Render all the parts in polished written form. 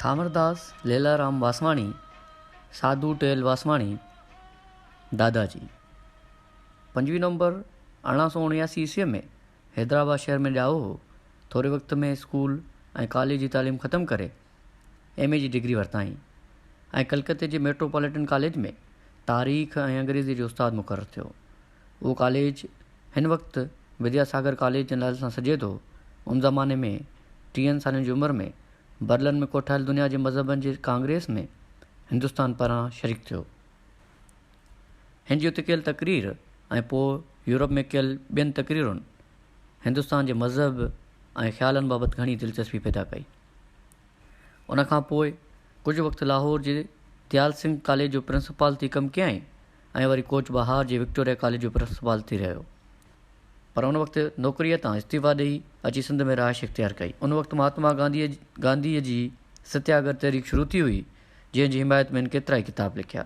سامرداس ليلارام واسواڻي، ساڌو tail Vaswani, داداجي. 25 نومبر 1879 عيسويء ۾ حيدرآباد شهر ۾ ڄائو هو. ٿوري وقت ۾ اسڪول ۽ ڪاليج جي تعليم ختم ڪري ايم. اي جي ڊگري ورتائين ۽ ڪلڪتي جي ميٽروپوليٽن ڪاليج ۾ تاريخ ۽ انگريزيء جو استاد مقرر ٿيو. اهو ڪاليج هن وقت وديا ساگر ڪاليج جي نالي سان سڏجي ٿو. ان زماني ۾ ٽيهن سالن جي عمر ۾ برلن ۾ ڪوٺايل دنيا جي مذهبن جي ڪانگريس ۾ هندستان پاران شريڪ ٿيو. هن جي اتي ڪيل تقرير ۽ پوء يورپ ۾ ڪيل ٻين تقريرن هندستان جي مذهب ۽ خيالن بابت گهڻي دلچسپي پيدا ڪئي. ان کان پوء ڪجهه وقت لاهور جي ديال سنگهه ڪاليج جو پرنسپال ٿي ڪم ڪيائين ۽ وري ڪوچ بهار جي وڪٽوريا ڪاليج جو پرنسپال ٿي رهيو. پر ان وقت نوڪريء تان استعيفا ڏئي اچي سنڌ ۾ رهائش اختيار ڪئي. ان وقت مهاتما گانڌيء گانڌيء جي ستياگر تحريڪ شروع ٿي هئي، جنهن جي حمايت ۾ هن ڪيترائي ڪتاب لکيا.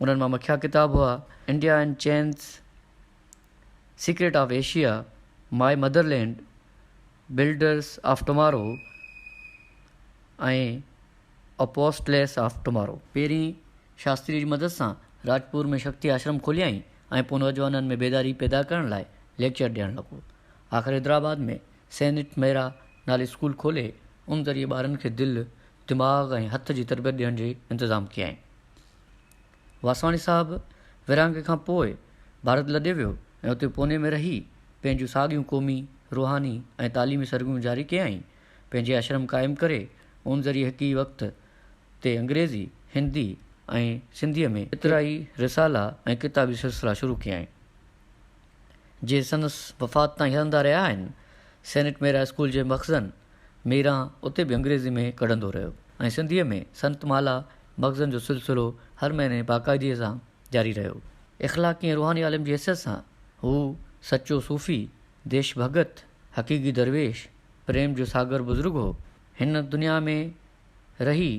انهن مان مکيه ڪتاب هئا، India in Chains, Secret of Asia, My Motherland, Builders of Tomorrow ۽ Apostles of Tomorrow. پهرين شاستريء جي مدد سان راجپور ۾ شڪتي آشرم کوليائين ۽ پوء نوجوانن ۾ بيداري پيدا ڪرڻ لاء ليڪچر ڏيڻ لڳو. آخر حيدرآباد ۾ سينٽ ميرا نالي اسڪول کولي ان ذريعي ٻارن کي دل، دماغ ۽ هٿ جي تربيت ڏيڻ جي انتظام ڪيائين. واسواڻي صاحب ورهاڱي کان پوء ڀارت لڏي ويو ۽ اتي پوني ۾ رهي پنهنجون ساڳيون قومي، روحاني ۽ تعليمي سرگرميون جاري ڪيائين. پنهنجي آشرم قائم ڪري ان ذريعي هڪ ئي وقت تي انگريزي، هندي ۽ سنڌيء ۾ ڪيترائي رسالا ۽ ڪتابي سلسلا شروع ڪيائين، جي سندس وفات تائين هلندا رهيا آهن. سينٽ ميرا اسڪول جي مخزن ميران اتي به انگريزي ۾ ڪڍندو رهيو ۽ سنڌيء ۾ سنت مالا مخزن جو سلسلو هر مهيني باقاعدگيء سان جاري رهيو. اخلاقي ۽ روحاني عالم جي حيثيت سان هو سچو صوفي، ديش ڀڳت، حقيقي درويش، پريم جو ساگر بزرگ هو. هن دنيا ۾ رهي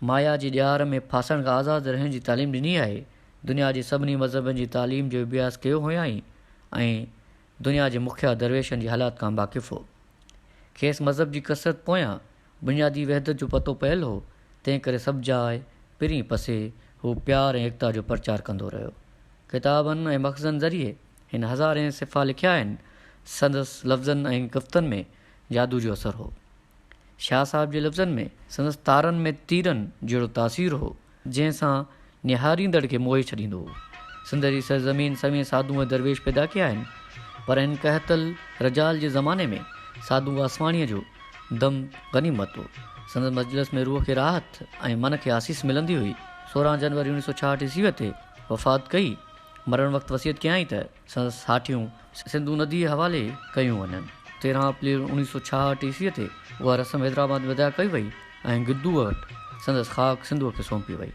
مايا جي ڄار ۾ ڦاسڻ کان آزاد رهڻ جي تعليم ڏني آهي. دنيا جي سڀني مذهبن جي تعليم جو اڀياس ڪيو هيائين ۽ دنيا جي مکيه درويشن جي حالات کان واقف هو. کيس مذهب جي ڪثرت پويان بنيادي وحدت جو پتو پيل هو، تنهن ڪري سڀ جاء پرين پسي هو پيار ۽ ايڪتا جو پرچار ڪندو رهيو. ڪتابن ۽ مخزن ذريعي هن هزارين صفحا لکيا آهن. سندس لفظن ۽ گفتن ۾ جادو جو اثر هو. شاهه صاحب جي لفظن ۾ سندس تارن ۾ تيرن جهڙو تاثير هو، جنهن سان نهاريندڙ کي موهي ڇڏيندو هو. سنڌ جي سرزمين سوين ساڌو ۽ درويش پيدا ڪيا آهن، پر هن قحط الرجال جي زماني ۾ ساڌو واسواڻيء جو دم غنيمت هو. سندس مجلس ۾ روح کي راحت ۽ من کي آسيس ملندي هئي. 16 جنوري 1966 عيسويء تي وفات ڪئي. مرڻ وقت وصيت ڪيائين ته سندس ساٺيون سنڌو نديء حوالي ڪيون وڃن. 13 اپريل 1966 عيسويء تي اها رسم حيدرآباد ۾ ادا ڪئي وئي ۽ گدوء وٽ سندس خاڪ سنڌوء کي سونپي وئي.